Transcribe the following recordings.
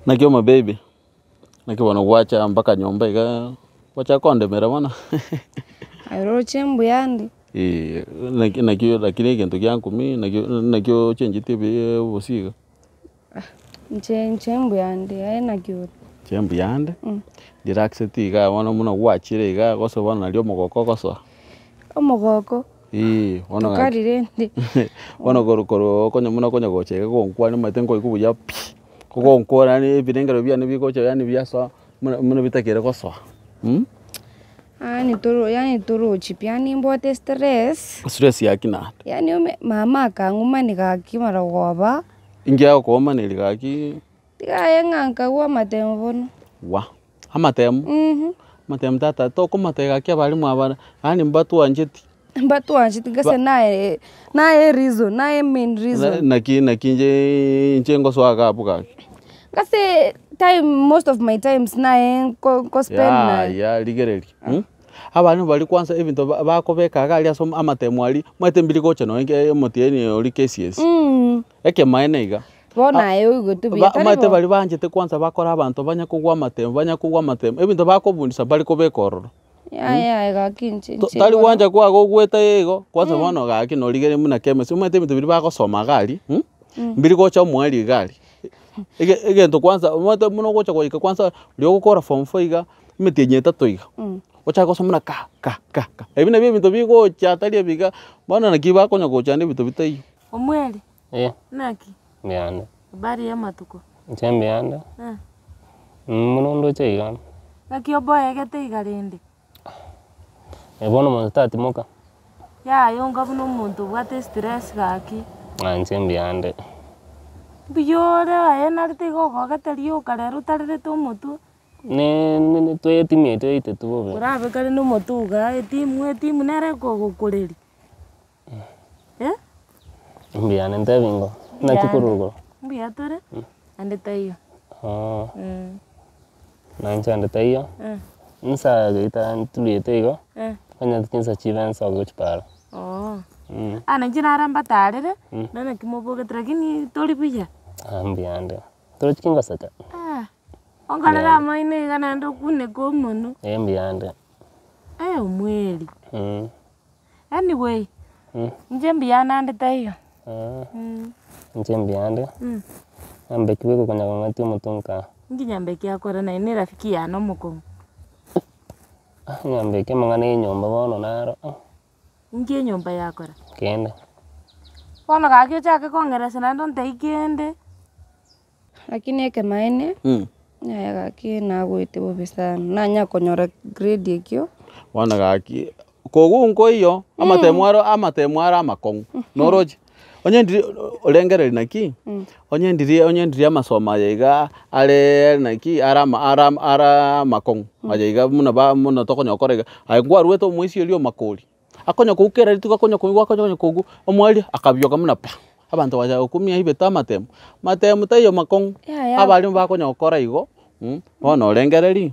Naki omobaby, naki bono gwacha mpaka nyomba igaa, gwacha kondemera bono. Aye oroche mbuya ande. Eh, naki naki lakini egento giankumia naki naki ochengetie ebi obosie iga. Inche inche mbuya ande, aye naki ore? Inche mbuya ande, relaxeti igaa bono buna gwachire igaa gose bono nario omogoko ogosoa. Omogoko, Eeh, bono gaki. tokari rende. Bono korwa korwa okonya buna okonya gocha iga gonkwania omanyete nkoigwa buya pi, kogonkora yaani ebirengero biane bigocha yaani biasoa buna buna bitakeire gosoa mh. Yaani toro yaani torochi pi, yaani nimbwate stress. Stress ya ki naende? Yaani ome mama akang'umani gaki marogoba. Inki agokoumaneria gaki? Tiga aye ng'a nkagwa amatemo bono. Wah! Amatemo? Amatemo tata tokomatega gaki abalimu aba yaani mbatwancheti. Mbatwancheti gose naye naye reason naye main reason. Naki naki inche inche ngosoa iga abwo gaki. Gose time most of my times naye nko nko spend naye. Yaya rigereria abalimu baria kwanza ebinto bakobeka iga aria ase amatemo aria, omanyete mbiri gocha nonye omotihani oria KCSE. Ekemaene iga. Bono aye oigwete buya, tari Omanyete bo? baria banchete kwanza bakore abanto banye kogwa amatemo, banye kogwa amatemo, ebinto bakobundisa mbari kobeka ororo. Yaya yaya gaki inche To- inche Tari bono. gwancha kwago ogwete igo, kwanza bono gaki norigereria buna chemistry, omanyete ebinto biria bagosoma iga aria mbiri gocha omoerio iga aria. Ege- egento kwanza omanyete buna ogocha goika kwanza riria ogokora form four iga, emetienyi etato iga, ochake gosoma buna ka ka ka ka, ebi nabio ebinto bigocha tari ebi iga, bono naki bakonya gocha naende ebinto bitaiyo. Omweri, Eh. Naki? Mbuya ande. Habari y'amatuko? Inche mbuya ande. Eh. Buna ndoche iga. Naki oboegete iga rende? Eh bono omonto tatimoka. Yaya onga buna omonto obwate estress gaki. Ah inche mbuya ande. Mbuya ore aye narete iga ogogete rioka rero otarerete omotwe. Ne ne twetimu yaito yaitete bobe. Orabe kare na omotwe igaa etimu etimu nere ekogokoreria. Eh? Mbuya ande ntebi ngo, naki korwa igoro? Mbuya tore, ande taiyo. Oo. Nainche ande taiyo, nsa geita nturiete igo, onye chinsa chibe nsoke gochia para. Oo. Ah nainche naro mbatarere, naro naki mobogete lakini tori buya? Ah mbuya ande, torochi ki ngoseka? Ah, onkorere amaino iga naende okuneke omonwe. Eh mbuya ande. Eh omweri. Anyway, inche mbuya nande taiyo. Inche mbuya ande, nyambeki bweka konya kong'atia omotwe nkaa. Inki nyambeki akora naye ne erafiki yane omokong'u? Nyambeki amang'ana ya enyomba bono naro. Inki enyomba yakora? Kende. Bono gaki ochake kong'eresa naende ontebie kende. Lakini ekemaene, yaya gaki nagoete bobe sana, nanya konyora grade ekio. Bono gaki, kogwa nkoiyo, amatemo aro amatemo are amakong'u, noroche? Onye ndiri orengereria naki, onye ndiri onye ndiri amasomo aya igaa areee naki are ama are ama are amakong'u, aye iga buna ba buna tokonya gokora iga, aye nkwarwete omoisia oria omakori. Akonya kogwa kera rituko akonya koigwa akonya kogwa, omweri akabioka buna pa, abanto bachaka gokumia aibete amatemo, matemo taiyo makong'u, Yaya. abalimu bakonya gokora igo bono orengereria,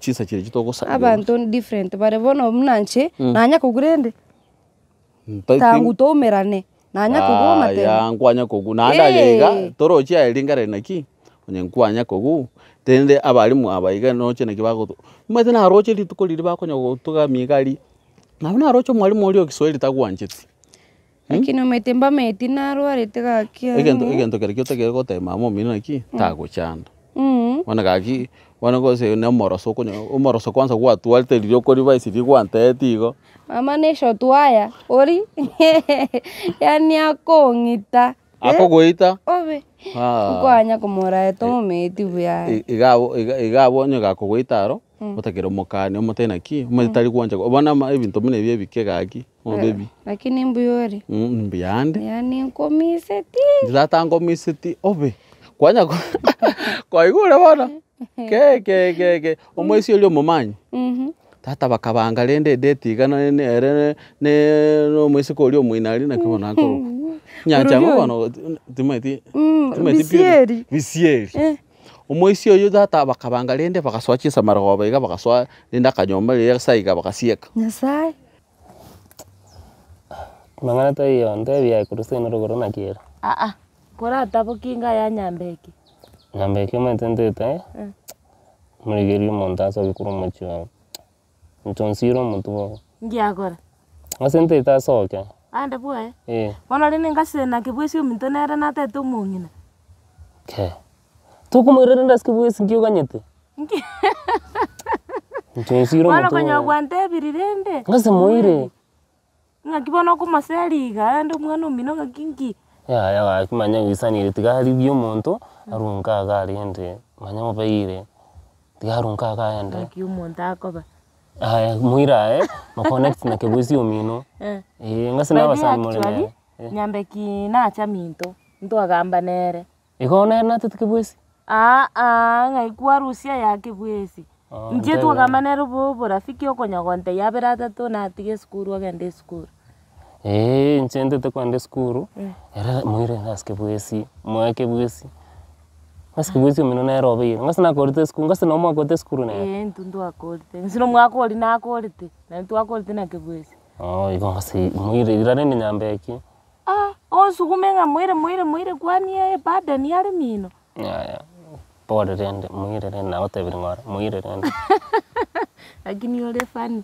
chinsa chiria chitogosabia Abanto different bare bono buna inche, nanya kogwa rende, Nta- tangu toumerane, nanya kogwa amatemo. Yaya nkwanya kogwa naende aye iga Eeh. torochi aye ringereri naki, onye nkwanya kogwa, rende abalimu aba iga noche naki bagoto omanyete naroche rituko riria bakonya gotogamia iga aria. Nabo naroche omwalimu oria o Kiswahili tagwancheti. Lakini omanyete mbamaeti narwarete gaki Egento ang'e. egento keria otagete goteba mama omino naki, tagochanda. Bono gaki, bono gose na omoroso okonya omoroso kwanza gwatwarete riria okorivise riria gwantebetie igo. Mama ne short wire ori yaani akong'ita. Akogoita. Obe. Nkwanya komoraa tomometi buya. Iga abwo iga iga abwo onye gakogoita aro, otakere omokani omotebie naki, omanyete tari gwancha bono ama ebinto buna ebi ebike gaki, obebi. Lakini mbuya ore. Mbuya ande. Yaani nkomiseti. Inche tata nkomiseti obe, kwanya ko kwaigure bono? Ke ke ke ke, omoisia oria omomanyi. Tata bakabanga rende edate iga nonye na ere ne na omoiseke oria omoina aria naki bono akorokwa. Nyancha ang'o bono timanyeti timanyeti pi Bisieri. Bisieri. Omoisia oyio tata bakabanga rende bagasoa chinsamaragoba iga bagasoa rende akanyomba riria ase iga bagasieka. Nyasaye. Mang'ana taiyo, ntebi aye korwa seino rogoro naki ere. Aa, koratabokie inga ya Nyambeki. Namba eke omanyete ntete, morigererie omonto asoke korwa omochie oyo, inche onsire omotwe bobe. Ngiakora. Ase ntete asoke. Aende bwoye? Eh. Bono rende ngase naki bwesi ominto nere natete omong'ina. Kee, tokomoira rende ase kebwesi nki oganyete? Nki Inche onsire Bono omotwe konya bobe. gwantebirie rende. Ngase moire. Ng'aki bono okomoseria iga, aende omwana omino ng'aki nki? Yaya gaki manya oisanire tiga aribie omonto, arunke iga arende, manya obeire, tiga arunke iga aende. Ng'aki omonto akoba. Aya moire aye, moconnect na kebwesi omino, Eh. eh ng'ase By na the way abasani more actually, nere, eh. Nyambeki nacha minto, ntwagamba nere. Igo nere natete kebwesi? Aa ng'ai kwarusia ya kebwesi. Oh, Inche ntebi twagamba nere obo oborafiki okonya gontebia abere atato natige esukuru ogende esukuru. Eeh inche ntete kogenda esukuru, ere moire ase kebwesi, moe kebwesi, ase kebwesi omino nere obeire, ng'ase nakorete esukuru, ng'ase nabo mwakorete esukuru nere? Eeh intwe ntwakorete, inse na omwaka oria nakorete, naende twakorete na kebwesi. Oh igo ng'ase moire ira rende nyambeki. Ah, onsugume ng'a moire moire moire kwani eburden yare mino. Yaya, pole rende, moire rende nagotebirie ng'ora, moire rende. Lakini ore funny.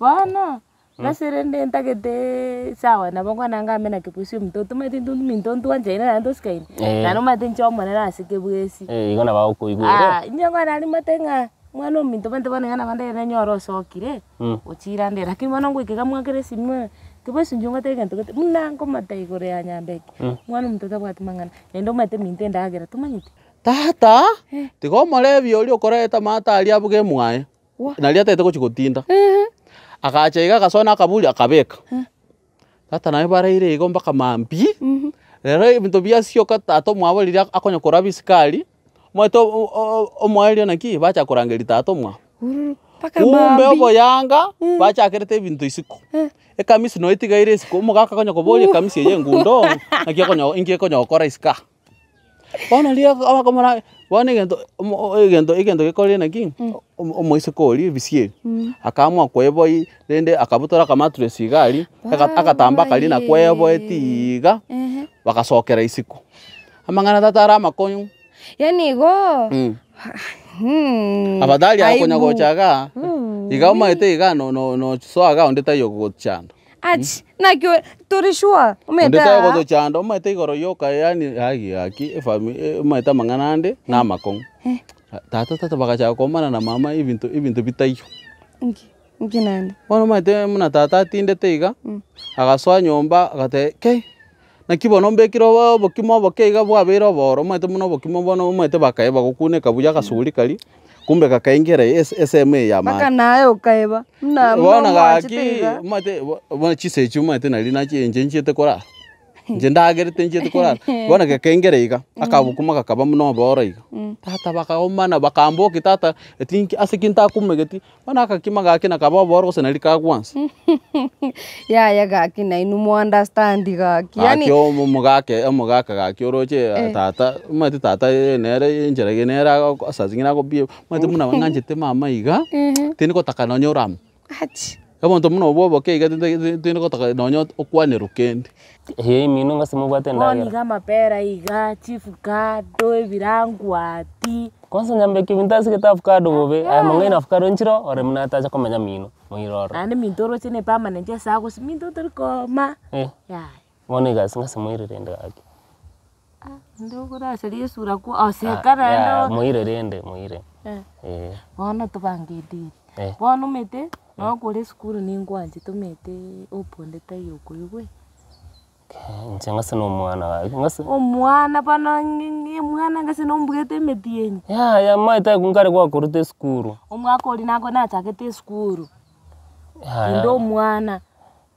Bono, gose rende ntagete sawa nabo nkwana ngambe na kebwesi ominto otomanyete intwe ominto ntwanchaine naende tosikaine, Eh. naende omanyete inche omonene ase kebwesi. Eh, igo nabo agokoigwera. Ah, inche nkwana rimate ng'a Omwana ominto bante bono iga nabande ere nyore osokire, ochire ande lakini bono ngoika iga mwakere esimi kebwesi inche ngotebi egento gete buna nkomata igoro ya nyambeki, omwana ominto tabwati mang'ana, naende omanyete minto endagera tomanyeti. Tata, tiga omorebi oria okoreta amato aria abuge mwaye, naria atagete gochia gotinda. Agacha iga agasoa na akaburi akabeka. Tata naye baraire igo mpaka mambia, rero ebinto biasioka tata omwabo riria akonya korabia isiko aria, omanyete omoerio naki, bacha korangeria tata omwabo. Mpaka Kumbe mambia. oboyanga, bachakerete ebinto isiko, ekamisi noyo etigaire isiko, omogaka akonya koboria ekamisi eye engundo, naki okonyo inki ekonya gokora isiko aa. Bono riria abakomora bono egento omo egento egento gekorire naki, omo omoiseke oria ebisieri, akaamua koeboyia rende akabutora akamatress iga aria, aka agatambaa karia nakweboetie iga, bagasokera isiko. Amang'ana tata are amakong'u. Yaani igo Afadhali aye konya aibu. gocha igaa, iga omanyete igaa no no nosoa igaa onde taiyo ogogochanda. Achi, naki ore tori sure, Onde omanyete taiyo aa. ogotochanda omanyete igoro yoka yaani haki gaki efami omanyete amang'ana ande na amakong'u. Tata tata bagachaka komana na mama ebinto ebinto bitaiyo. Nki, nki naende? Bono omanyete buna tata atindete iga, agasoa nyomba agateba kei, naki bono mbekire obokima oboke iga bwabeire obooro, omanyete buna obokima bono omanyete bakaeba gokuneka buya agasuguri karia, kumbe gakaingera ese esemo eye ya Mpaka amache. naye okaeba, buna buna Bono omwanchete gaki, iga. omanyete bo bono chinsa echio omanyete nari nachi inche nchiete korara, inche ndagerete nchiete korara, bono gekaingera iga, akabokima gakaba buna obooro iga, tata bakaomana bakambokia tata eti nki ase ki ntakumegeti, Bono agakima gaki nakaba obooro gose nari kagwansa. Yaya gaki nainwe mo understand gaki yaani Gaki omo omogaka omogaka gaki oroche tata, omanyete tata nere enchera eye nere ago saa zingine agobieba, omanyete buna ng'anchete mama iga, tindi gotaka nonye oramo. Achi. Omonto buna obwo oboke iga tindi tindi gotaka nonye okwanerwa kende. Eeh imino ngase mobwate Bono endagera. iga amapera iga, chifukado, ebirangwati. Kwanza nyambeki ebinto asigete avocado bobe, aya mong'aini avocado nchire ore buna atacha komenya mino, moire ororo. Naende minto oroche ne permanent ase agosi minto tori kooma, Eh, yaya. bono egasi ng'ase moire rende gaki. Ah, inde okoraseria esura kwa oseka Ah, naende yaya o- moire rende moire, Eh. eh. Bono tobange ediri, Eh. bono omanyete, nokore esukuru ninkwanchete omanyete hope onde taiyo okoigwe. Inche ng'ase na omwana gaki, ng'ase. Omwana bono ng'ing'i omwana ng'ase nombugete emetienyi. Yaya maete abwo nkare gwakorete esukuru. Omwaka oria nako nachagete esukuru, Yaya. inde omwana.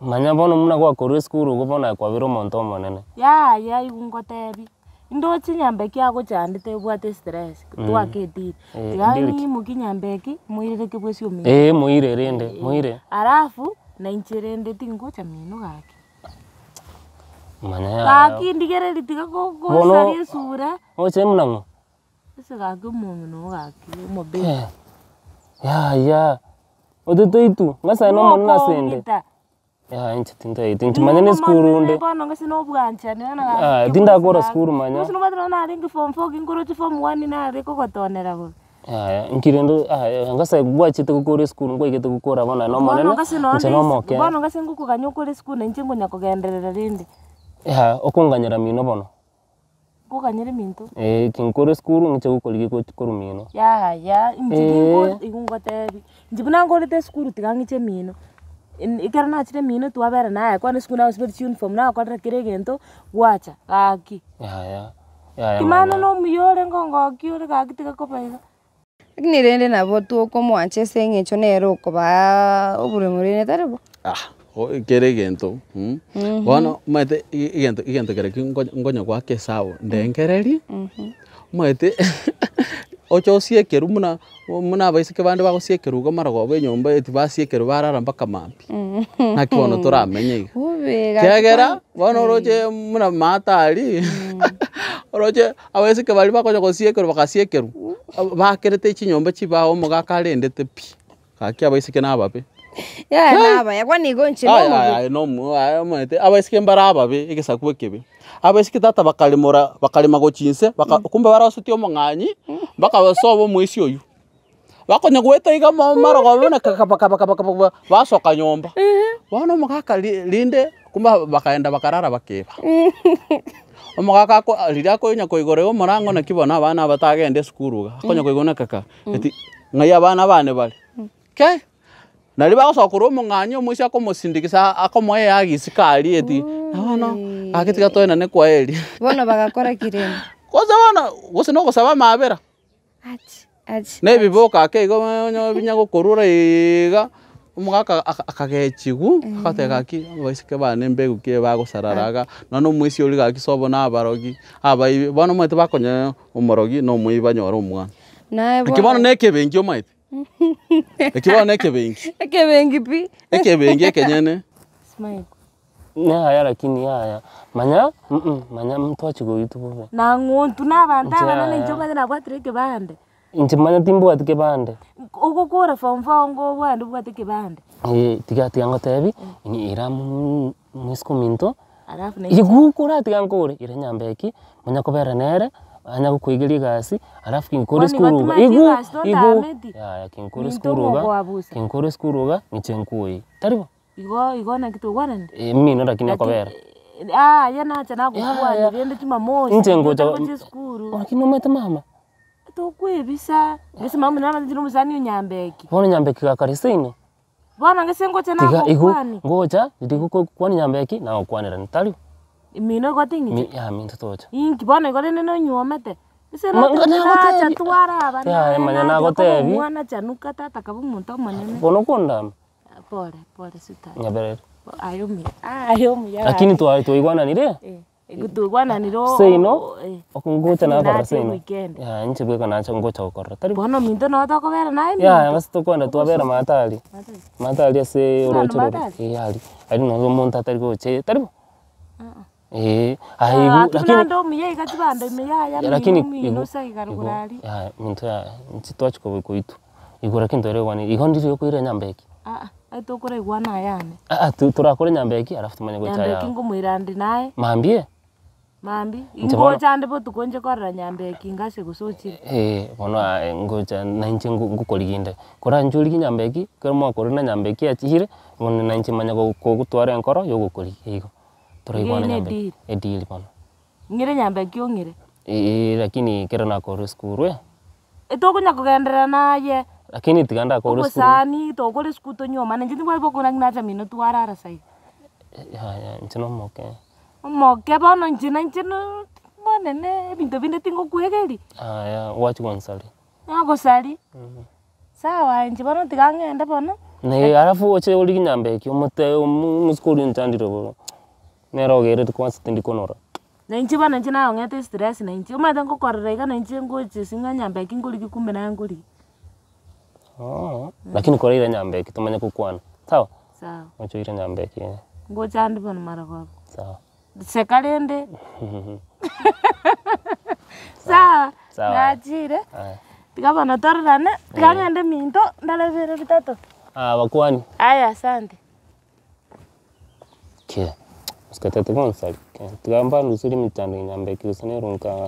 Manya bono buna gwakorire esukuru igo bono aye kwabire omonto omonene. Yaya igo ngotebi, ndoche nyambeki agochandete obwate estress, twake ediri, Eh, tiga ediri ki? ng'imoki nyambeki, moirere kebwesi omino. Eeh moire rende, moire. Alafu, na inche rende tingocha mino gaki. Manya yaya. Gaki ndigereri tiga go- Bono- gosaria esura. Oche buna ng'o? Ase gaki omong'ina oo gaki omobe. Yaya, otetoitu, ng'asae na omonene ase ende. Mokong'ita. Yaya inche tintaeti, inche manya na esukuru onde. Bono gose na obwanchani bono Ah, gaki tindakora sukuru manya. Gose nobwate nonye narenge form four ginkoroche form one nare kogotonera bobe. Yaya, inki rende aya ngase gwachete gokora esukuru nkwaigete gokora bono aye na Bono omonene, gose inche nonde na omoke. bono gose ngokoganya okore esukuru na inche ngonya kogenderera rende. Yaya, okonganyera mino bono. Nkoganyera eminto. Eh, ki nkore esukuru ng'iche gokorigia gochi korwa mino. Yaya, inche Eh. ginko igo ngotebi, inche buna nkorete esukuru tiga ng'iche emino, in ekero nachire emino twabera naye kwana esukuru nagosibeti chiuniform nagokorera kera egento, gwacha gaki. Yaya, yaya Kimana manya. na omuya ore ngongokia ore gaki tiga koba iga. Lakini rende nabo tokomwancha ase eng'encho nere okobaa oboremo rende tari bo. Ah, o kere egento mh, bono omanyete e- egento egento kere ki nkonya nkonya goaka esabu ndengererie, omanyete oche osiekerwe buna buna abaiseke bande bagosiekerwa iga marogoba enyomba eti basiekerwa barara mpaka mambia, naki bono toramenye iga. Bobe gaki Kiagera, kwani bono oroche buna maata aria, oroche abaiseke baria bakonya gosiekerwa bagasiekerwa, bakerete chinyomba chibao omogaka arendete pi, gaki abaiseke na ababe. Yaya nabaya kwani igo inche Aya nomobe. aya aye nomo aye omanyete abaiseke mbare ababe egesaku ekebe, abaiseke tata bakaremora bakarema gochia inse baka kumbe barosetie omong'anyi, mpaka basobe omoisia oywo. Bakonya goeta iga mo marogoba buna kaba kaba kaba kaba basoka nyomba. Bono omogaka ri rinde kumbe bakaenda bakarara bakeba. Omogaka ako riria akonya koigora iga omorango naki bono abana aba tagenda esukuru iga, akonya koigwa buna kaka eti ng'ai abana bane bare, kei. Nario bagosoka korwa omong'anyi omoisia akomosindikisa akomoa ehug isiko aria eti na bono gaki tiga toenane kwaheri. Bono bagakora ki rende? Gose bono gose na ogosaba amabera. Achi, achi, Na ebiboka ake igo onye binya gokorura iiga, omogaka aka akagechigwa, agateba gaki abaiseke bane mbegu ki bagosarara iga, nonya na omoisia oria gaki sobo na abarogi, abaibi, bono omanyete bakonye omorogi na omoibi banyore omwana. Naye Eki bono bono na ekebenki omanyete, eki bono na ekebenki, ekebenki pi. Ekebenki ekenyene. Smile. Yaya lakini yaya, manya manya ntwachi goitwa bobe. Nang'o intwe na abanto Inche abanene inche yaya. omanyete nabwatire ekebande. Inche manya timbwati kebande. Ogokora form four ngobwande obwate ekebande. Eh, tiga tiga ngotebi, ira mwisiko ominto, Alafu na inche. igo koratiga nkore, ira nyambeki, manya kobera nere, anya gokoigeria egasi, alafu kinkore Kwani igo esukuru iga, timanyeti igo egasi igo tondaameti? yaya kinkore Minto esukuru iga, mokoabusa. kinkore esukuru iga, inche nkoyi, tari bo? Igo igo naki tokwanani? Eh, mino lakini okobera. Yaya nacha nagokwania Yaya. rende jumamosi, Inche ngocha gochia esukuru. Lakini omanyete mama. Tokoebisa, gese mama buna namanyete omosani o Nyambeki. Bono Nyambeki gakare seino. Bono gese ngocha Tiga igo nagokwani. ngocha riria gokokwania Nyambeki nagokwanerani tari bo? Mino igo ting'iche? Mi yaya minto tocha. Inki bono igo rende nonyuomete? Gese Ma- nacha nagotebi twara aba Yaya naye manya nacha koba nagotebi. omwana chanuka tata kaba omonto omonene. Bono okondama. Pole pole sweetheart. Nyabereri. Aye omuya, aye omuya Lakini gaki. twa twaigwananire. Eh, igo twaigwananire oo Seino, eh. okongocha nakorora Nache seino. weekend. Yaya inche bweka nacha ngocha gokorora tari bo. Bono ominto noo tokobera naye Yaya minto. gose tokoenda twabera maate aria. Maate aria ase Abanto oroche rore. maate aria? Eh aria. Aria nabo omonto atari gocha tari bo? Eh, aye Ah, igo lakini lakini naende omuya iga chibando ime yaya lakini mino mino igo ase iga igo rogoro aria. yaya minto yaya inche twachia koba koitwa. Igo lakini twareigwanire igo ndiri okoira nyambeki. Aa, aye tokoraigwana ayane. Aa torakore nyambeki alafu tomanye gocha Nyambeki yao. nkomoira ande naye. Mambia? Mambia, Inche bono. ingocha ande botuko nche korora nyambeki ngase gose ochire. Eh, bono aye ngocha nainche ngokorigia inde. Koranche origie nyambeki, ekero mwakorire na nyambeki yachire, bono nainche manye kogotwara enkoro ya ogokorigia igo. Toraigwane Iga ere nyambeki, edeal. edeal bono. Ng'ire nyambeki ong'ire. Eeh lakini ekero nakorire esukuru eh. Etokonya kogenderera naye. Lakini tiga ndakore esukuru. Obosani tokore esukuru tonyuomane, inche timbwati bokong'ina ng'a nacha mino twarara sa iga. Yaya inche nomoke. Omoke bono inche na inche no monene ebinto binde tingokwegeria. Yaya gwachi gonsaria. Nagosaria, sawa inche bono tiga ng'ende bono. Na alafu oche origie nyambeki omote omosike oria onchandire bobe, nere ogerete kwanza tindi konora. Na inche bono inche nagong'ete estress na inche, omanyete ngokorora iga na inche ngocha ase ng'a nyambeki nkorigia kumbe naye nkorigia. Oo, lakini koraire nyambeki tomanye gokwana, sawa? Sawa. Oche oire nyambeki eh. Ngocha ande bono marogoba. Sawa. Seka rende. Sawa, Sawa. nachire. Aya. Tiga bono tororane, tiga ng'ende minto, ndare bire bitato. Ah, bakwani. Aya asante. Ki, osika tata gonsaria, ki, tiga mbanduserie emechando eye nyambeki gose nere onkaga.